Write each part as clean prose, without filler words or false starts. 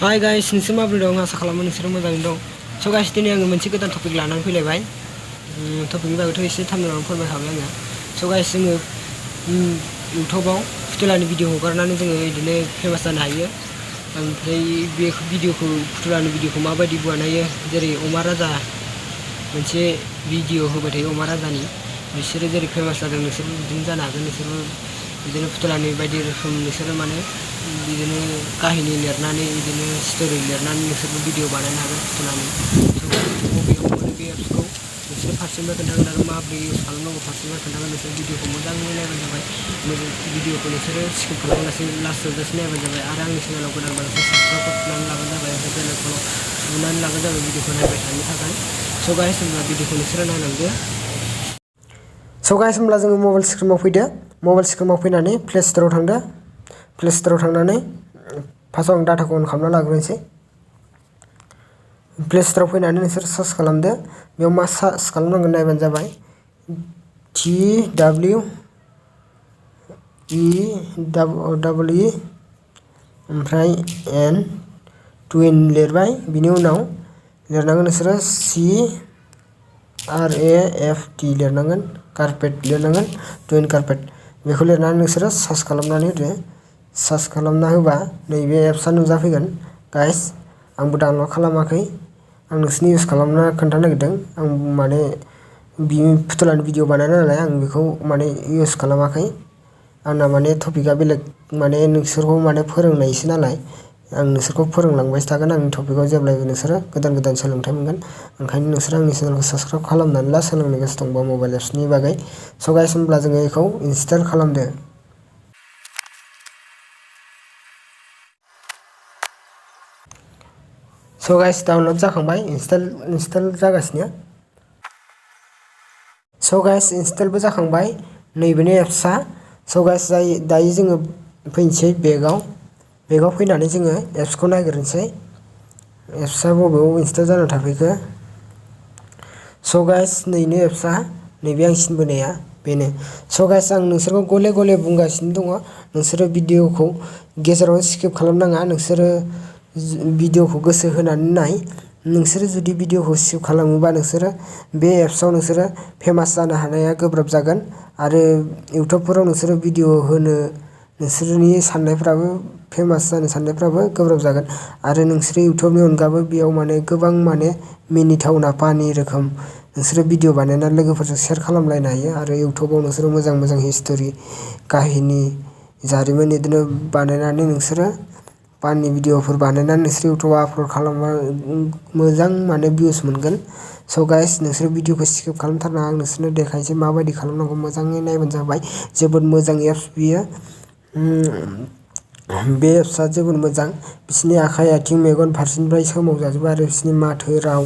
Hi guys, नोंसोर माबोरै दं? आसा खालामो नोंसोर मोजाङैनो दं। So guys, दिनै आङो मोनसे गोदान टपिक लानानै फैलायबाय। टपिकनि बागैथ' एसे थामनानै फोरमायखाबाय आङो। So guys, जोङो YouTubeआव फुथुलानि भिडिअ हगारनानै जोङो बिदिनो फेमास जानो हायो। ओमफ्राय बे फुथुलानि भिडिअखौ माबायदि बानायो, जेरै अमा राजा मोनसे भिडिअ होबाय थायो अमा राजानि, बिसोरो जेरै फेमास जादों नोंसोरबो बिदिनो जानो हागोन। नोंसोरबो बिदिनो फुथुलानि बायदि रोखोम नोंसोरो माने बिदिनो काहिनि लिरनानै बिदिनो स्ट'रि लिरनानै नोंसोरबो भिडिअ बानायनो हागोन फुथुलानि। बबेयाव मोनो बे एप्सखौ नोंसोर फारसेनिफ्राय खोन्थागोन आरो माबोरै इउज खालामनांगौ फारसेनिफ्राय खोन्थागोन। नोंसोर भिडिअखौ मोजाङै नायबानो जाबाय। भिडिअखौ नोंसोरो स्किप खालामालासिनो लास्ट जोबजासिम नायबानो जाबाय। आरो आंनि चेनेलाव गोदानबा नोंसोर साबस्क्राइब खालामनानै लाबानो जाबाय। ओमफ्राय बेल आइकनआव बुनानै लाबानो जाबाय भिडिअखौ नायबाय थानो थाखाय। So guys, होनब्ला भिडिअखौ नोंसोरो नायलांदो। So guys, होनब्ला जोङो मबाइल स्क्रिनाव फैदो। मबाइल स्क्रिनाव फैनानै प्ले स्ट'राव थांदो। प्ले स्ट'राव थांनानै फार्स्टआव आं डाटाखौ अन खालामना लाग्रोनोसै। प्ले स्ट'राव फैनानै नोंसोर सार्च खालामदो। बेयाव मा सार्च खालामनांगोन नायबानो जाबाय। TWE ओमफ्राय N टुइन लिरबाय। बिनि उनाव लिरनांगोन नोंसोरो CRAFT लिरनांगोन, कारपेट लिरनांगोन, टुइन कारपेट। बेखौ लिरनानै नोंसोरो सार्च खालामनानै होदो। सार्च खालामना होबा नैबे एप्सआ नुजाफैगोन। गाइस, आंबो डाउनलड खालामाखै, आं नोंसोरनि इउज खालामना खोन्थानो नागिरदों। आं माने फुथुलानि भिडिअ बानायना नालाय आं बेखौ माने इउज खालामाखै। आंना माने टपिकआ बेलेग, माने नोंसोरखौ माने फोरोंनायसो नालाय आं नोंसोरखौ फोरोंलांबायसो थागोन। आंनि टपिकआव जेब्लायबो नोंसोरो गोदान गोदान सोलोंथाइ मोनगोन। ओंखायनो नोंसोरो आंनि चेनेलखौ साबस्क्राइब खालामनानै ला, सोलोंनो गोसो दंबा मबाइल एप्सनि बागै। स' गाइस, होनब्ला जोङो बेखौ इनस्टल खालामदो। स' गाइस, डाउनलड जाखांबाय, इनस्टल जागासिनो। स' गाइस, इनस्टलबो जाखांबाय नैबेनि एप्सआ। स' गाइस, दायो जोङो फैनोसै बेगाव फैनानै जोङो एप्सखौ नागिरनोसै। एप्सआ बबेयाव इनस्टल जाना थाफैखो। स' गाइस, नैनो एप्सआ, नैबे आं सिन बोनाया बेनो। स' गाइस, आं नोंसोरखौ गले गले बुंगासिनो दङ, नोंसोरो भिडिअखौ गेजेराव स्किप खालामनाङा। नोंसोरो भिडिअखौ गोसो होनानै नाय। नोंसोरो जुदि भिडिअखौ स्किप खालामोबा नोंसोरो बे एप्सआव नोंसोरो फेमास जानो हानाया गोब्राब जागोन। आरो इउटुबफोराव नोंसोरो भिडिअ होनो, नोंसोरनि साननायफ्राबो फेमास जानो साननायफ्राबो गोब्राब जागोन। आरो नोंसोरो इउटुबनि अनगाबो बेयाव माने गोबां माने मिनिथावना फानि रोखोम नोंसोरो भिडिअ बानायनानै लोगोफोरजों शेयार खालामलायनो हायो। आरो इउटुबाव नोंसोरो मोजां मोजां हिस्ट'रि, काहिनि, जारिमिन बिदिनो बानायनानै नोंसोरो फानि भिडिअफोर बानायनानै नोंसोर इउटुबाव आपल'ड खालामबा मोजां माने भिउस मोनगोन। स' गाइस, नोंसोर भिडिअखौ स्किप खालामथारनाङा। आं नोंसोरनो देखायनोसै माबायदि खालामनांगौ, मोजाङै नायबानो जाबाय। जोबोद मोजां एप्स बियो। बे एप्सआ जोबोद मोजां। बिसोरनि आखाइ आथिं मेगन फारसेनिफ्राय सोमावजाजोबो आरो बिसोरनि माथो राव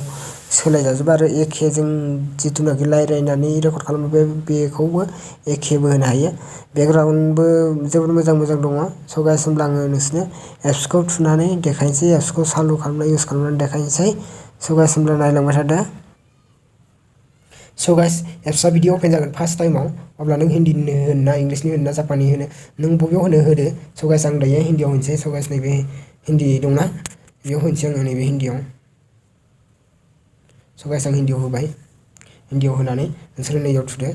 सोलायजाजोबो। आरो एखे जों जिथुनाखि रायज्लायनानै रेकर्ड खालामो बेखौबो एखेबो होनो हायो। बेकग्राउन्डबो जोबोद मोजां मोजां दङ। स' गाइस, होनब्ला आङो नोंसोरनो एप्सखौ थुनानै देखायनोसै, एप्सखौ चालु खालामना इउज खालामनानै देखायनोसै। स' गाइस, होनब्ला नायलांबाय थादो। स' गाइस, एप्सआ बिदि अपेन जागोन फार्स्ट टाइमाव। अब्ला नों हिन्दीनि होनो ना इंलिसनि होनो ना जापानी होनो, नों बबेयाव होदो। स' गाइस, आं दायो हिन्दीयाव होनोसै। स' गाइस, नैबे हिन्दी दंना, बेयाव होनोसै आङो, नैबे हिन्दीयाव। स' गाइस, आं हिन्दीयाव होबाय। हिन्दीयाव होनानै नोंसोरो नैयाव थुदो।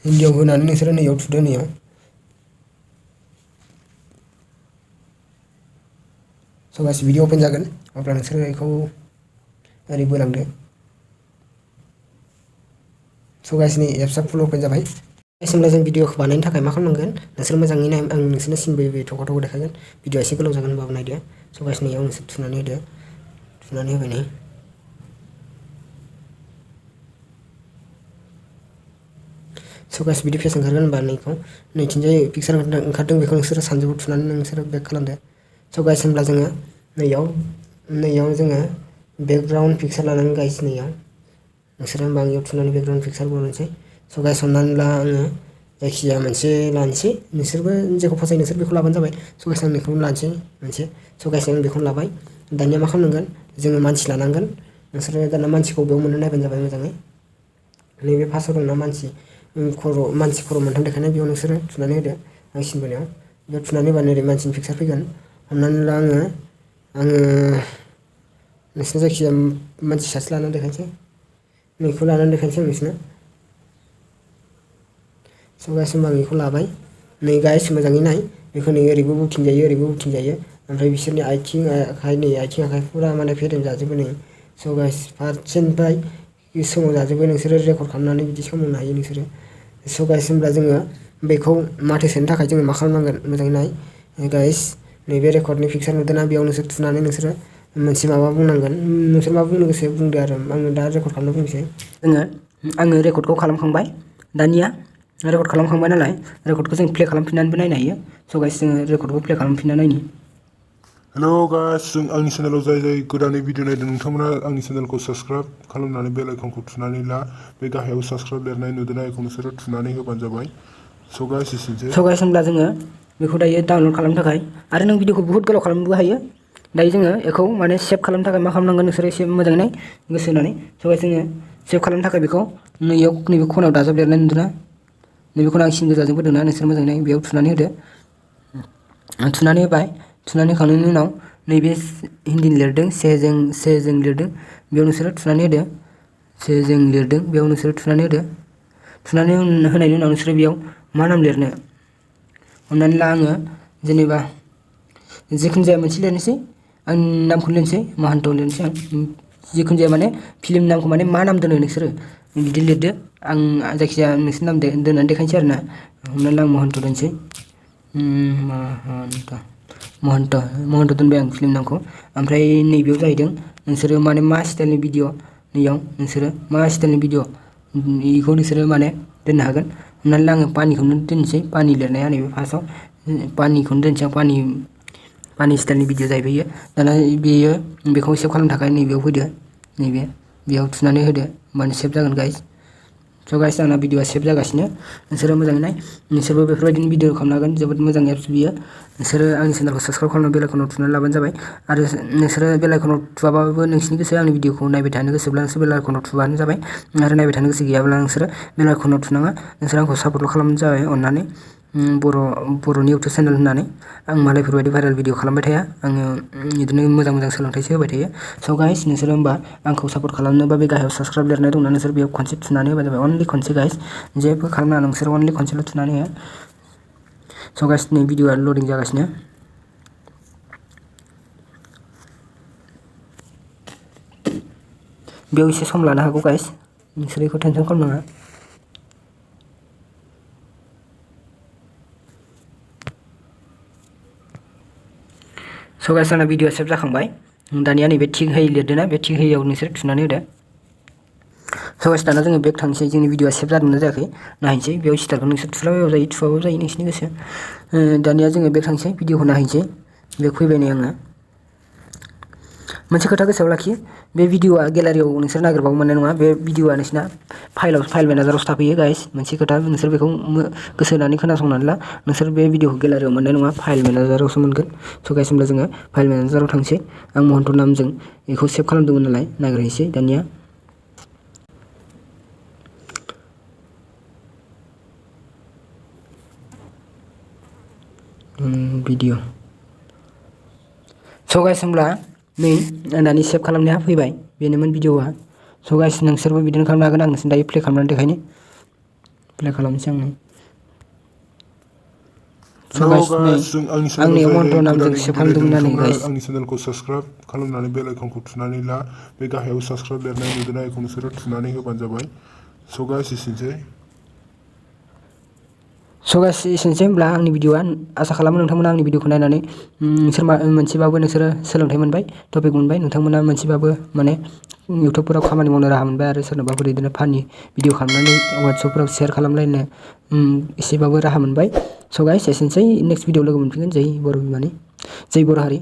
हिन्दीयाव होनानै नोंसोरो नैयाव थुदो, नैयाव। स' गाइस, बिदि अपेन जागोन। अब्ला नोंसोरो बेखौ ओरै बोलांदो। स' गाइस, नै एप्सआ फुल अपेन जाबाय। होमब्ला जों भिडिअखौ बानायनो थाखाय मा खालामनांगोन, नोंसोर मोजाङै नाय, आं नोंसोरनो सिन बोयै बोयै थख' थख' देखायगोन। भिडिअआ एसे गोलाव जागोन होनबाबो नायदो। स' गाइस, नैयाव नोंसोर थुनानै होदो। थुनानै होबाय नै। स' गाइस, बिदि फेस ओंखारगोन होनबा नैखौ नैथिंजाय पिक्सार ओंखारदों बेखौ नोंसोरो सानजौआव थुनानै नोंसोरो बेक खालामदो। स' गाइस, होनब्ला जोङो नैयाव जोङो बेकग्राउन्ड पिक्सार लानांगोन गाइस। नैयाव नोंसोरो होनबा आं इयाव थुनानै बेकग्राउन्ड पिक्सार बनायनोसै। स' गाइस, हमनानै ला आङो जायखिजाया मोनसे लानोसै। नोंसोरबो जेखौ फसायो नोंसोर बेखौ लाबानो जाबाय। स' गाइस, आं बेखौनो लानोसै मोनसे। स' गाइस, आं बेखौनो लाबाय। दानिया मा खालामनांगोन, जोङो मानसि लानांगोन। नोंसोरो दाना मानसिखौ बेयाव मोननो नायबानो जाबाय मोजाङै। नैबे फार्स्टआव दंना मानसि खर' मोनथाम देखायनाय, बेयाव नोंसोरो थुनानै होदो। आं सिन बोनायाव बेयाव थुनानै होबा नैबे मानसिनि पिक्सार फैगोन। हमनानै ला आङो आङो नोंसिनो जायखिजाया मानसि सासे लानानै देखायनोसै नैखौ लानानै देखायनोसै आं नोंसिनो स' गाइस होमबा आं बेखौ लाबाय नै गाइस मोजाङै नाय बेखौ नै ओरैबो बुथिंजायो ओरैबो बुथिंजायो ओमफ्राय बिसोरनि आथिं आखाइ नै आथिं आखाइ फुरा माने फेदेम जाजोबो नै स' गाइस फारसेनिफ्राय सोमाव जाजोबो नोंसोरो रेकर्ड खालामनानै बिदि सोमावनो हायो नोंसोरो स' गाइस होमब्ला जोङो बेखौ माथो सोनो थाखाय जोङो मा खालामनांगोन मोजाङै नाय गाइस नैबे रेकर्डनि पिक्सार नुदोंना बेयाव नोंसोर थुनानै नोंसोरो मोनसे माबा बुंनांगोन नोंसोर मा बुंनो गोसो बुंदो आरो आङो दा रेकर्ड खालामनो बुंसै आङो रेकर्डखौ खालामखांबाय दानिया रेकर्ड खालामखांबाय नालाय रेकर्डखौ जों प्ले खालामफिननानैबो नायनो हायो स' गाइस जोङो रेकर्डखौ प्ले खालामफिनना नायनि हेलो गाइस जों आंनि चेनेलाव जाय गोदानै भिडिअ नायदों नोंथांमोना आंनि चेनेलखौ साबस्क्राइब खालामनानै बेल आइकनखौ थुनानै ला बे गाहायाव साबस्क्राइब लिरनाय नुदोंना बेखौ नोंसोरो थुनानै होबानो जाबाय स' गाइस एसेनोसै होनब्ला जोङो बेखौ दायो डाउनलड खालामनो थाखाय आरो नों भिडिअखौ बहुत गोलाव खालामनोबो हायो दायो जोङो बेखौ माने सेभ खालामनो थाखाय मा खालामनांगोन नोंसोरो एसे मोजाङै गोसो होनानै स' गाइस जोङो सेभ खालामनो थाखाय बेखौ नैबे खनायाव दाजाबदेरनाय नुदोंना नैबेखौ आं सिन गोजाजों बोदोंना नोंसोर मोजाङै बेयाव थुनानै होदो थुनानै होबाय थुनानै होखांनायनि उनाव नैबे हिन्दी लिरदों सेजों लिरदों बेयाव नोंसोरो थुनानै होदो सेजों लिरदों बेयाव नोंसोरो थुनानै होदो थुनानै होनायनि उनाव नोंसोरो बेयाव मा नाम लिरनो हमनानै ला आङो जेनेबा जिखुनु जाया मोनसे लिरनोसै आं नामखौ लिरनोसै महन्त लिरनोसै आं जिखुनु जाया माने फिल्म नामखौ माने मा नाम दोनो नोंसोरो बिदि लिरदो आं जायखिजाया नोंसोर नाम दोननानै देखायनोसै आरोना हमनानै ला आं महन्त दोनसै महन्त दोनबाय आं फिल्म नामखौ ओमफ्राय नैबेयाव जाहैदों नोंसोरो माने मा स्टाइलनि भिडिअ नैयाव नोंसोरो मा स्टाइलनि भिडिअ बेखौ नोंसोरो माने दोननो हागोन हमनानै ला आङो पानिखौनो दोननोसै पानि लिरनाया नैबे फार्स्टआव पानिखौनो दोनसै आं पानि स्टाइलनि भिडिअ जाहैबाय दाना बेखौ सेभ खालामनो थाखाय नैबेयाव फैदो बेयाव थुनानै होदो होमबानो सेभ जागोन गाइस स' गाइस आंना भिडिअआ सेभ जागासिनो नोंसोरो मोजाङै नाय नोंसोरबो बेफोरबायदिनो भिडिअ खालामनो हागोन जोबोद मोजां एप्स बियो नोंसोरो आंनि चेनेलखौ साबस्क्राइब खालामनानै बेल आइकनाव थुनानै लाबानो जाबाय आरो नोंसोरो बेल आइकनाव थुआबाबो नोंसिनि गोसो आंनि भिडिअखौ नायबाय थानो गोसोब्ला नोंसोर बेल आइकनाव थुबानो जाबाय आरो नायबाय थानो गोसो गैयाब्ला नोंसोरो बेल आइकनाव थुनाङा नोंसोर आंखौ सापर्टल' खालामनो जाबाय अननानै बर'नि इउटुब चेनेल होननानै आं मालायफोरबायदि भाइरेल भिडिअ खालामबाय थाया आङो बिदिनो मोजां सोलोंथाइसो होबाय थायो स' गाइस नोंसोरो होमबा आंखौ सापर्ट खालामनोबा बे गाहायाव साबस्क्राइब लिरनाय दंना नोंसोर बेयाव खनसे थुनानै होबानो जाबाय अनलि खनसे गाइस जेबो खालामनाङा नोंसोर अनलि खनसेल' थुनानै हो स' गाइस नै भिडिअआ लडिं जागासिनो बेयाव एसे सम लानो हागौ गाइस नोंसोर बेखौ टेनसन खालामनाङा स' गाइस आंना भिडिअआ सेभ जाखांबाय दानिया नैबे थिग होयै लिरदोंना बे थिग होयैआव नोंसोर थुनानै होदो स' गाइस दाना जोङो बेक थांसै जोंनि भिडिअआ सेभ जादोंना जायाखै नायनोसै बेयाव स्टारखौ नोंसोर थुलाबायबाबो जायो थुआबाबो जायो नोंसिनि गोसो दानिया जोङो बेक थांसै भिडिअखौ नायनोसै बेक फैबाय नै आङो मोनसे खोथा गोसोआव लाखि बे भिडिअआ गेलारियाव नोंसोर नागिरबाबो मोननाय नङा बे भिडिअआ नोंसिना फाइल मेनेजारावसो थाफैयो गाइस मोनसे खोथा नोंसोर बेखौ गोसो होनानै खोनासंनानै ला नोंसोर बे भिडिअखौ गेलारियाव मोननाय नङा फाइल मेनेजारावसो मोनगोन स' गाइस होमब्ला जोङो फाइल मेनेजाराव थांसै आं महन्त नामजों बेखौ सेभ खालामदोंमोन नालाय नागिरहैसै दानिया भिडिअ स' गाइस होमब्ला नै दानि सेभ खालामनाया फैबाय बेनोमोन भिडिअआ स' गाइस नोंसोरबो बिदिनो खालामनो हागोन आं नोंसोर दायो प्ले खालामनानै देखायनो प्ले खालामनोसै आं हेलो गाइस जों आंनि चेनेलाव जाय गोदानै भिडिअ नायदों खालामदोंमोन नोंथांमोना गाइस आंनि चेनेलखौ साबस्क्राइब खालामनानै बेल आइकनखौ थुनानै ला बे गाहायाव साबस्क्राइब लिरनाय नुदोंना बेखौ नोंसोरो थुनानै होबानो जाबाय स' गाइस एसेनोसै स' गाइस एसेनोसै होमब्ला आंनि भिडिअआ आसा खालामो नोंथांमोना आंनि भिडिअखौ नायनानै नोंसोर मोनसेबाबो नोंसोरो सोलोंथाइ मोनबाय टपिक मोनबाय नोंथांमोना मोनसेबाबो माने इउटुबफोराव खामानि मावनो राहा मोनबाय आरो सोरनोबाफोर बिदिनो फानि भिडिअ खालामनानै वाट्सएपफोराव शेयार खालामलायनो एसेबाबो राहा मोनबाय स' गाइस एसेनोसै नेक्स्ट भिडिअ लोगो मोनफिनगोन जै बर' बिमानि जै बर' हारि